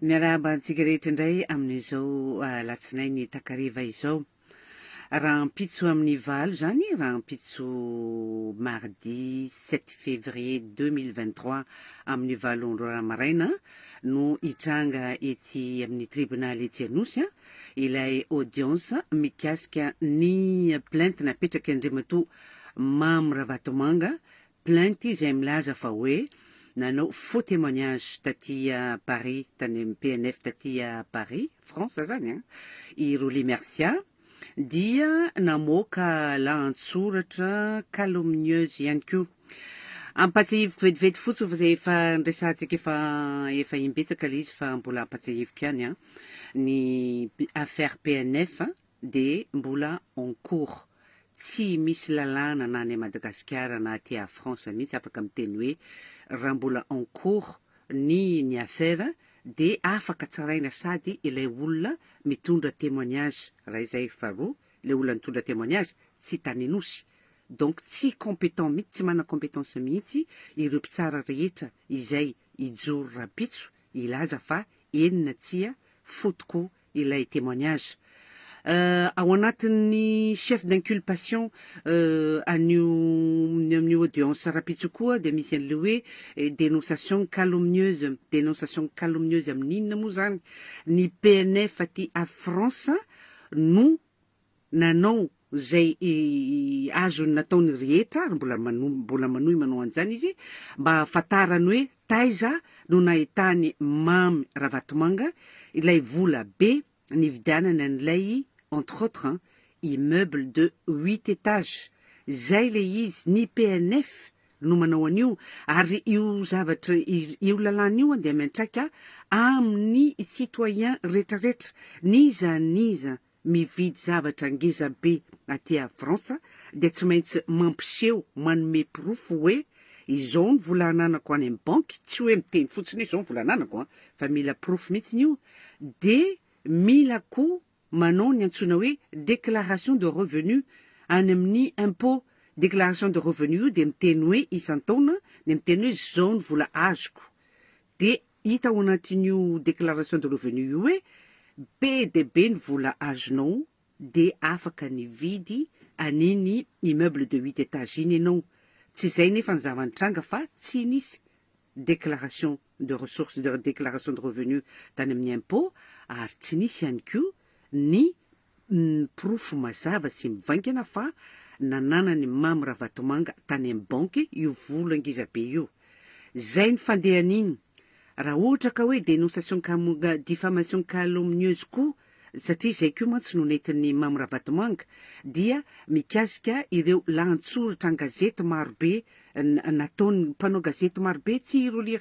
Miarahaba antsika rehetra indray amin'izao alatsinainy takariva izao. Rahampitso amin'ny 8 izany, rahampitso mardi 7 février 2023 amin'ny 8 ora maraina no hitranga etsy amin'ny tribonaly etsy Anosy ilay audience mikasika ny plainte napetraky Andriamatoa Mamy Ravatomanga, plainte izay milaza fa hoe nanao faux témoignage taty Paris, tany amin'ny PNF taty Paris, France zany i Rolly Mercia, dia namoaka lahatsoratra calomnieuse ihany koa. Ampatsiahiviko vetivety fotsiny fa zay efa nresantsika efa imbetsaka le izy, fa mbola ampatsiahiviko ihany ny affaire PNF de mbola en cours. Tsy misy lalàna na any Madagasikara na aty a France mihitsy afaka miteny hoe raha mbola en cours ny affaire de afaka tsaraina sady ilay olona mitondra témoignage. Raha izay, faharoa, le olona nitondra témoignage tsy tany Nosy, donc tsy compétent mihitsy, tsy mana compétence mihitsy ireo mpitsara rehetra izay ijoro rahampitso ilaza fa enina tsia fotoko ilay témoignage. Ao anatin'ny chef d'inculpation anio amin'io audience rahampitso koa de misy an'le hoe dénonciation calomnieuse. Dénonciation calomnieuse amin'inona moa zany? Ny PNF aty a France no nanao zay azony nataony rehetra ary mbola mano mbola manohy manao an'izany izy mba ahafantarany hoe taiza no nahitany Mamy Ravatomanga ilay vola be nividianany an'ilay, entre autres, immeuble de huit étages zay le izy. Ny PNF no manao an'io, ary io zavatra io, lalàna io dia miantraika amin'ny citoyen rehetrarehetra. Niza niza mividy zavatra ngeza be aty a Frantsa dia tsy maintsy mampiseho, manome porofo hoe izao ny vola ananako any amin'ny banky. Tsy hoe miteny fotsiny hoe izao ny vola ananako fa mila porofo mihitsiny io. De mila koa manao ny antsoina hoe déclaration de revenu any amin'ny impôt. Déclaration de revenu io de miteny hoe isan-taona de miteny hoe zao ny vola azoko, de hita ao anatin'io déclaration de revenu io hoe be de be ny vola azonao, de afaka nividy an'iny immeuble de huit étages iny ianao. Tsy izay nefa ny zava-nitranga, fa tsy nisy déclaration de ressources, de déclaration de revenu tany amin'ny impôt, ary tsy nisy ihany koa ny porofo mazava sy mivaingana fa nananany Mamy Ravatomanga tany amin'ny banky io vola ngeza be io. Zay ny fandehan'iny. Raha ohatra ka hoe dénonciation, diffamation calomnieuse koa, satria zay koa mantsy no nentin'ny Mamy Ravatomanga, dia mikasika ireo lahatsoratra an-gazety marobe nataony mpanao gazety marobe, tsy Rolly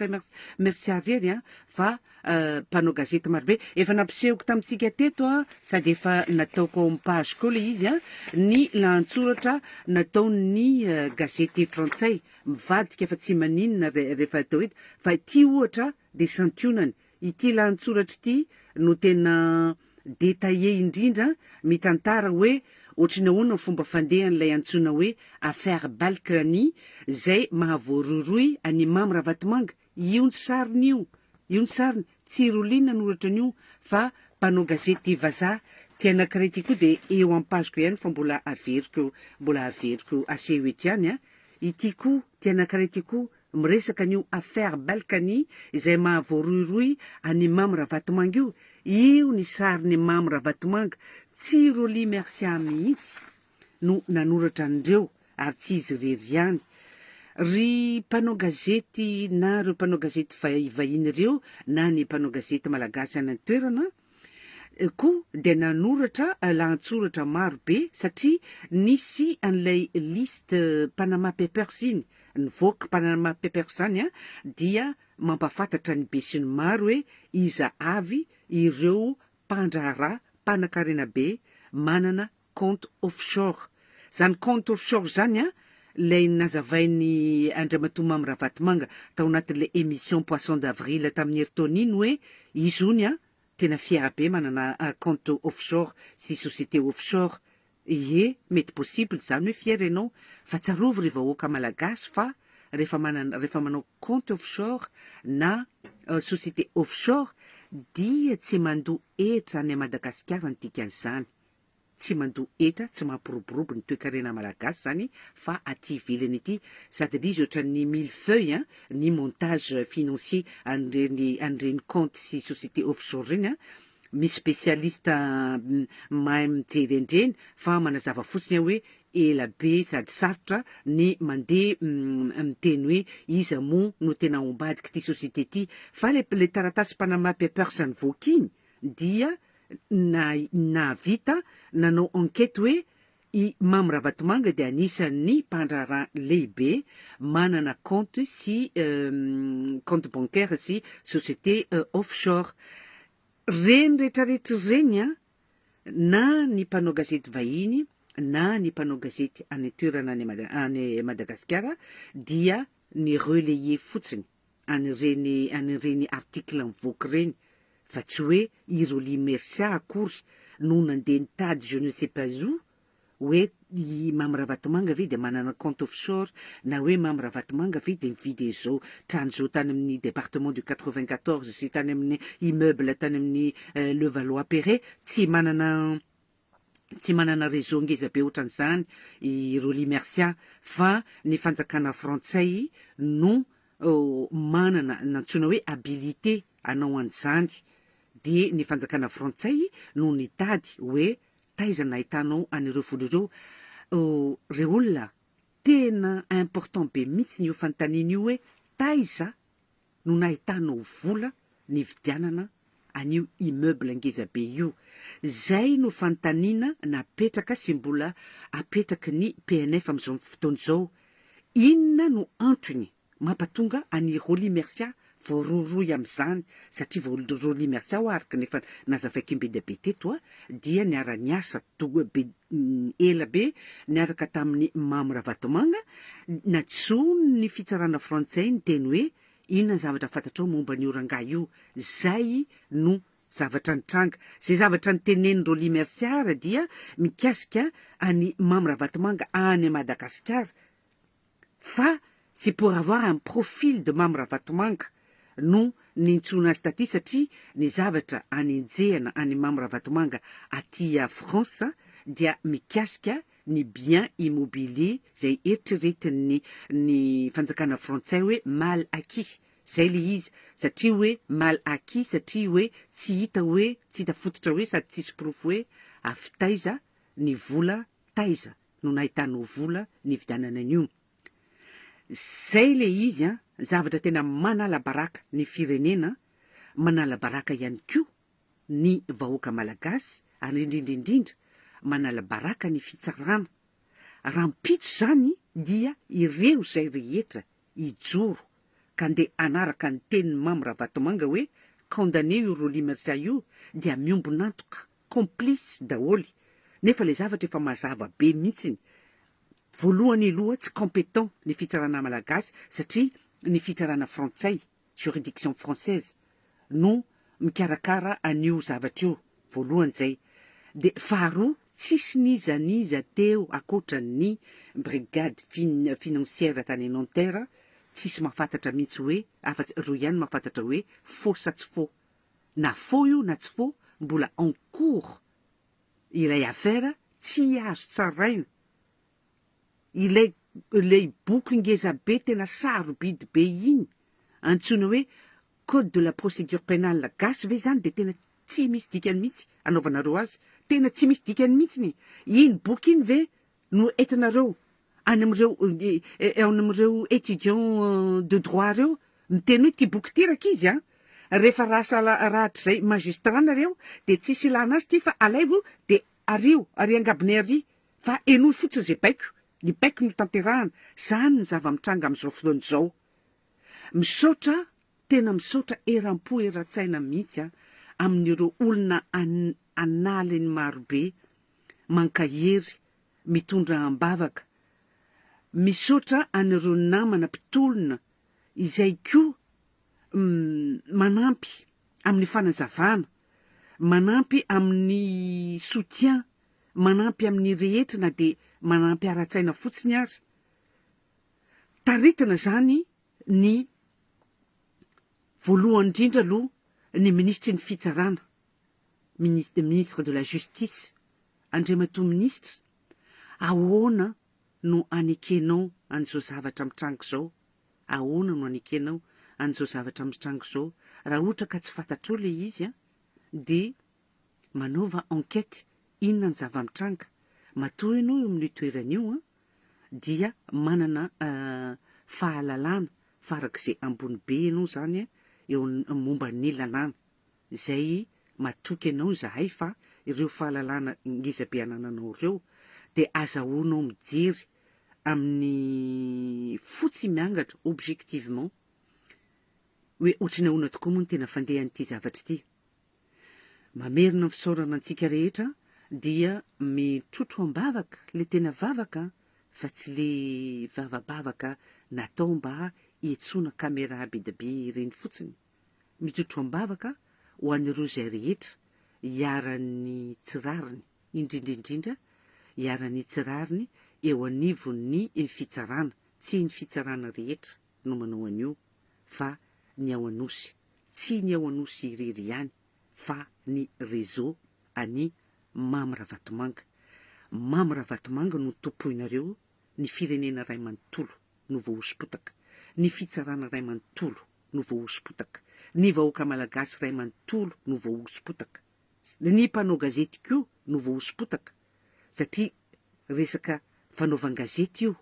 Mercia rery fa mpanao gazety marobe efa nampisehoko tamintsika teto sady efa nataoko ao amin'ny page koa le izy ny lahatsoratra nataon'ny gazety frantsay mivadika, fa tsy maninona rehefa atao eto, fa ity ohatra de santionany. Ity lahatsoratra ity no tena détaillé indrindra, mitantara hoe ohatry ny ahoana ny fomba fandehan'ilay antsoina hoe affaire Balkany zay mahavoarohirohy any Mamy Ravatomanga. Io ny sariny io ny sariny. Tsy Rolly nanoratra an'io fa mpanao gazety vazaha. Ty anankiray ty koa de eo am-pazoko ihany, fa mbola averiko aseho eto ihany ity koa. Ty anankiray ty koa miresaka an'io affaire Balkany izay mahavoarohirohy any Mamy Ravatomanga io. Io ny sariny Mamy Ravatomanga. Tsy Rolly Mercia mihitsy no nanoratra an'ireo, ary tsy izy rery ihany ry mpanao gazety, na ireo mpanao gazety vahiny ireo na ny mpanao gazety malagasy any an-toerana koa dia nanoratra lahatsoratra maro be, satria nisy an'ilay liste Panama Papers iny nivoaka. Panama Papers zany dia mampahafantatra ny be sy ny maro hoe iza avy ireo mpandraharaha mpanan-karena be manana compte offshore. Zany compte offshore zany lay nazavainy Andriamatoa Mamy Ravatomanga tao anatin'ilay émission Poisson d'avril tamin'ny herintaona iny, hoe izy ony tena fier be manana compte offshore sy société offshore. Ie, mety possible zany hoe fier ianao, fa tsarovy ry vahoaka malagasy fa rehefa manana, rehefa manao compte offshore na société offshore dia tsy mandoa hetra any Madagasikara ny dikan'izany. Tsy mandoa hetra, tsy mampiroborobo ny toekarena malagasy izany fa aty ivelany ety. Sady le izy ohatran'ny mille feuille an, ny montage financier an'ireny an'ireny compte sy société offshore ireny an, misy spécialiste mahay mijery an'ireny fa manazava fotsiny aho hoe ela be sady sarotra ny mandeha miteny hoe iza moa no tena ao ambadik'ity société ity fa le le taratasy Panama Papers nivoaka iny dia na nahavita nanao enquête hoe i Mamy Ravatomanga dia anisan'ny mpandraharaha lehibe manana compte sy compte bancaire sy société offshore. Reny retraretra ireny an, na ny mpanao gazety vahiny na ny mpanao gazety any an-toerana any any Madagasikara dia ni relayer fotsiny an'ireny an'ireny article mivoaka ireny fa tsy hoe i Rolly Mercia akory no nandeha nitady je ne sais pas où hoe i Mamy Ravatomanga ve dia manana compte offshore na hoe Mamy Ravatomanga ve dia nividy an'izao trano izao tany amin'ny département du 94 sy tany amin'ny immeuble tany amin'ny Levallois-Perret. Tsy manana tsy manana réseau ngeza be ohatran'izany i Rolly Mercia fa ny fanjakana frantsay no manana nantsoina hoe habilité hanao an'izany dia ny fanjakana frantsay no nitady hoe taiza nahitanao an'ireo vola ireo re olona tena important be mihitsy io fanontaniana io hoe taiza no nahitanao vola nividianana an'io immeuble ngeza be io? Zay no fanontaniana napetraka sy mbola apetraky ny PNF amin'izao fotoana izao. Inona no antony mampatonga an'i Rolly Mercia voarohirohy amin'izany? Satria vao Rolly Mercia ho'a araka ny efa nazavaiko im-be dia be teto dia niara-niasa be ela be niaraka tamin'i Mamy Ravatomanga, nantsoin'ny fitsarana frantsay niteny hoe inona ny zavatra fantatrao momba an'io rangahy io, zay no zavatra nitranga. Zay zavatra nitenenin'i Rolly Mercier dia mikasika an'i Mamy Ravatomanga any Madagasikara fa c'est pour avoir un profil de Mamy Ravatomanga no nintsoina azy taty satria ny zavatra anenjehana an'i Mamy Ravatomanga aty France dia mikasika ny bien immobilier zay eritreretin'ny ny fanjakana frantsay hoe mal acquis zay le izy satria hoe mal acquis satria hoe tsy hita hoe tsy hita fototra hoe sady tsisy porofo hoe avy taiza ny vola taiza no nahitanao vola nividianana an'io. Zay le izy an, zavatra tena manala baraka ny firenena, manala baraka ihany koa ny vahoaka malagasy ary indrindra indrindra manala baraka ny fitsarana. Rahampitso izany dia ireo izay rehetra hijoro ka ndeha hanaraka ny tenin'i Mamy Ravatomanga hoe condamné io Rolly Mercia io dia miombon'antoka complice daholo nefa le zavatra efa mazava be mihitsiny voalohany aloha tsy competent ny fitsarana malagasy satria ny fitsarana frantsay juridiction française no mikarakara an'io zavatra io voalohany zay de faharoa tsisy n'iza n'iza teo akoatra ny brigade financière tany Nanterre tsisy mahafantatra mihitsy hoe afa-tsy reo ihany mahafantatra hoe faux sa tsy faux Na faux io na tsy faux mbola en cours ilay affaire tsy azo tsaraina. Ilay ilay boky ngeza be tena sarobidy be iny antsoina hoe code de la procédure pénale gasy ve zany de tena tsy misy dikany mihitsy anaovanareo azy. Tena tsy misy dikany mihitsiny. Iny boky iny ve no entinareo any amin'ireo any amin'ireo étudiants de droit ireo miteny hoe ity boky ity rankizy a, rehefa rasa rahatrizay magistrat nareo dia tsisy ilana azy ity fa alaivo dia ario ary an-gabone ary fa henoy fotsiny izay baiko, ny baiko no tanterahana, izany ny zava-mitranga amin'izao fotoana izao. Misaotra, tena misaotra eram-po eran-tsaina mihitsy a, amin'ireo olona an'aliny marobe mankahery, mitondra am-bavaka. Misaotra an'ireo namana mpitolona izay koa manampy amin'ny fanazavana, manampy amin'ny soutien, manampy amin'ny rehetra na dia manampy ara-tsaina fotsiny ary. Taritina izany ny. Voalohany indrindra aloha ny minisitry ny fitsarana, ministre de la justice, Andriamatoa minisitra, ahoana no anekenao an'izao zavatra mitranga izao? Ahoana no anekenao an'izao zavatra mitranga izao? Raha ohatra ka tsy fantatrao ilay izy dia manaova enquête inona ny zava-mitranga. Matoa ianao eo amin'io toerana io dia manana fahalalana farak'izay ambony be ianao izany eo momba ny lalàna. Izay matoky anao izahay fa ireo fahalalana ngeza be anananao ireo dia azahoanao mijery amin'ny fo tsy miangatra, objectivement, hoe ohatry ny ahoana tokoa moa ny tena fandehan'ity zavatra ity. Mamerina ny fisaorana antsika rehetra dia mitrotro am-bavaka, le tena vavaka fa tsy le vavabavaka natao mba hiantsoana camera be dia be ireny fotsiny. Mitrotro am-bavaka ho an'ireo izay rehetra iharan'ny tsy rariny, indrindra indrindra iharan'ny tsy rariny eo anivon'ny fitsarana, tsy ny fitsarana rehetra no manao an'io fa ny ao Anosy. Tsy ny ao Anosy irery ihany fa ny réseau an'i Mamy Ravatomanga. Mamy Ravatomanga no tompoinareo, ny firenena iray manontolo no voahoso-potaka, ny fitsarana iray manontolo no voahoso-potaka, ny vahoaka malagasy iray manontolo no voahoso-potaka, ny mpanao gazety koa no voahoso-potaka satria resaka fanaovan-gazety io.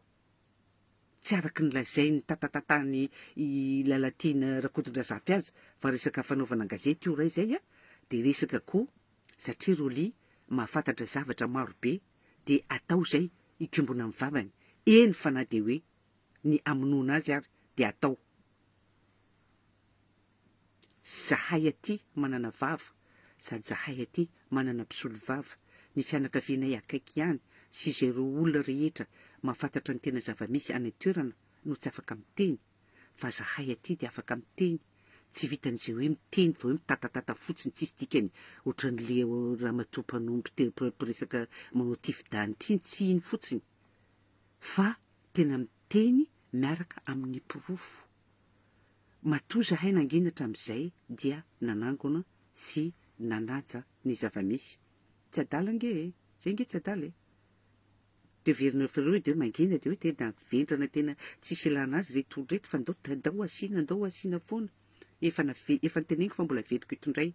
Tsy araka ny lazain'ny tatatatan'i i Lalatiana Rakotondrazafy azy fa resaka fanaovana gazety io ray izay a, dia resaka koa satria Rolly mahafantatra zavatra maro be dia atao izay hikombona ny vavany, eny fa na dia hoe ny hamonoana azy ary dia atao. Zahay aty manana vava sady zahay aty manana mpisolo vava, ny fianakavianay akaiky ihany sy izay ireo olona rehetra mahafantatra ny tena zava-misy any an-toerana no tsy afaka miteny fa zahay aty dia afaka miteny, tsy vitan'izay hoe miteny fa hoe mitatatata fotsiny tsisy dikany ohatran'le ramatoa mpanompo te mpiresaka manao tifi-danitra iny, tsy iny fotsiny fa tena miteny miaraka amin'ny porofo. Matoa zahay nangina hatramin'izay dia nanangona sy nanaja ny zava-misy. Tsy adala ange e! Zay ange tsy adala e! Dia heverina fa hoe dia mangina dia hoe tena vendrana tena tsisy ilana azy ireto olona ireto fa ndao ndao asiana ndao asiana foana. Efa nave efa noteneniko fa mbola averiko eto indray.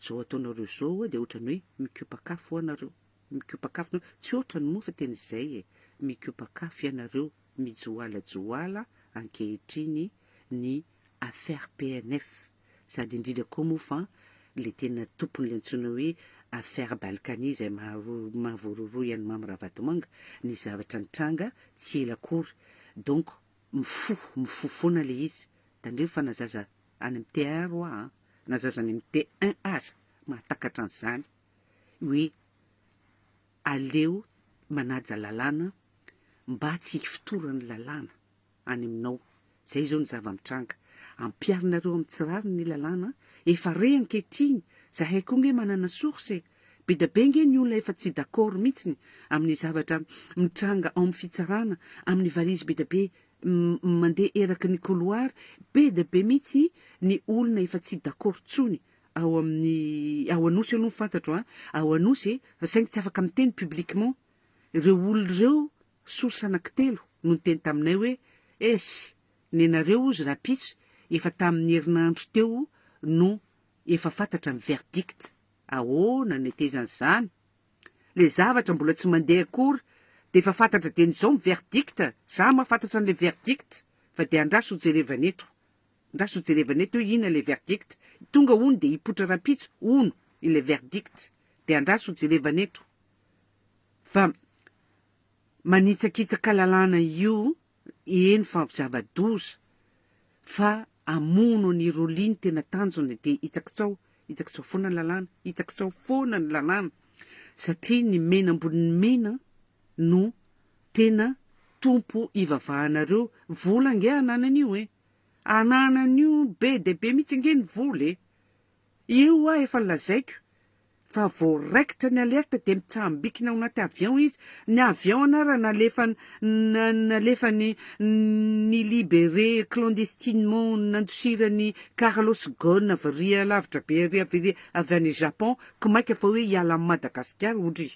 Zao ataonareo zao dia ohatran'ny hoe mikopak'afo ho'a nareo. Mikopak'afo nareo. Tsy ohatrany moa fa tena izay e! Mikopak'afo ianareo. Mijoalajoala ankehitriny ny affaire PNF, sady indrindra koa moa fa le tena tompon'ilay antsoina hoe affaire Balkany izay mahavoarohirohy an'i Mamy Ravatomanga, ny zavatra nitranga tsy ela akory, donc mifoha, mifoha foana le izy, tandremo fa na zaza any amin'ny T1 roa an, na zaza any amin'ny T1 aza mahatakatra an'izany hoe aleo manaja lalàna mba tsy hifotoran'ny lalàna any aminao. Izay izao ny zava-mitranga. Ampiharinareo amin'ny tsy rariny ny lalàna, efa re ankehitriny, zahay koa nge manana source e! Be da be nge ny olona efa tsy d'accord mihitsiny amin'ny zavatra mitranga ao amin'ny fitsarana, amin'ny valise be da be mandeha eraky ny couloir, be da be mihitsy ny olona efa tsy d'accord tsony ao amin'ny, ao Anosy aloha ny fantatro an, ao Anosy e, fa saingy tsy afaka miteny publiquement. Ireo olona ireo source anankitelo no niteny taminay hoe esy, nenareo ozy rahampitso efa tamin'ny herinandro teo no efa fantatra ny verdict. Ahoana no netezan'izany? Le zavatra mbola tsy mandeha akory dia efa fantatra dieny izao ny verdict, za mahafantatra an'le verdict fa dia andraso ho jerevana eto. Andraso ho jerevana eto hoe inona le verdict. Tonga hono dia hipoitra rahampitso hono ilay verdict. Dia andraso ho jerevana eto. Fa manitsakitsaka lalàna io eny fa zava-doza fa hamono an'i Rolly ny tena tanjony dia hitsakitsao, hitsakitsao foana ny lalàna, hitsakitsao foana ny lalàna satria ny mena ambonin'ny mena no tena tompo ivavahanareo, vola ange ananan'io e, ananan'io be dia be mihitsy ange ny vola e, io hoa efa nolazaiko. Fa vao raikitra ny alerte dia mitsambikina ao anaty avion izy, ny avion ana raha nalefany nalefany ny libere clandestinement nandosiran'i Carlos Ghosn avy ry alavitra be ary avy ry avy any Japon ko maika fa hoe hiala an'i Madagasikara odry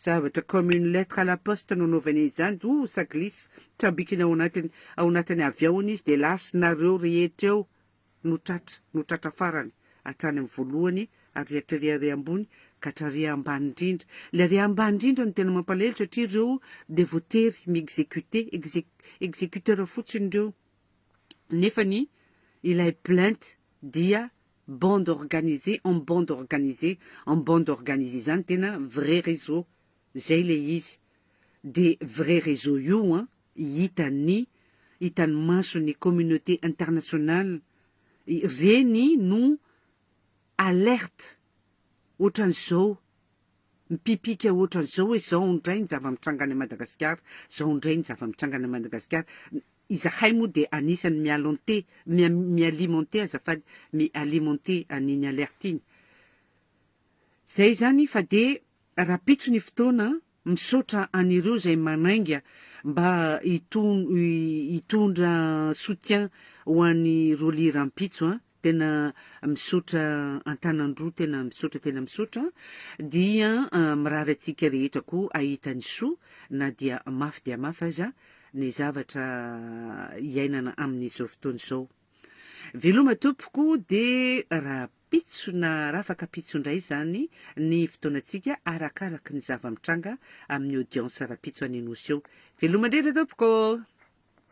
zavatra comme une lettre à la poste no anaovany an'izany oh ça glisse mitsambikina ao anatiny ao anatin'ny avion izy dia lasa nareo rehetra eo no tratra no tratra farany hatrany amin'ny voalohany ary hatrary ary ambony ka hatrary ambany indrindra. Ilay ary ambany indrindra no tena mampalahelo satria ireo dia voatery mi-executer, executeur fotsiny ireo. Nefa ny ilay plainte dia bande organisée en bande organisée en bande organisée izany tena vrai réseau. Zay ilay izy. Dia vrai réseau io an, hitan'ny hitan'ny mason'ny communauté internationale, ireny no alerte ohatran'izao, mipipika ohatran'izao hoe zao indray ny zava-mitranga any Madagasikara, zao indray ny zava-mitranga any Madagasikara. Izahay moa dia anisan'ny mi-alenter, mi-alimenter azafady, mi-alimenter an'iny alerte iny. Zay izany fa dia rahampitso ny fotoana, misaotra an'ireo izay manainga mba hitondra soutien ho an'i Rolly rahampitso a! Tena misaotra antanandroa tena misaotra tena misaotra dia mirary antsika rehetra koa hahita ny soa na dia mafy dia mafy aza ny zavatra iainana amin'izao fotoana izao. Veloma tompoko dia rahampitso na rafakampitso indray izany ny fotoanantsika arakaraky ny zava-mitranga amin'ny audience rahampitso any Anosy eo. Veloma indrindra tompoko!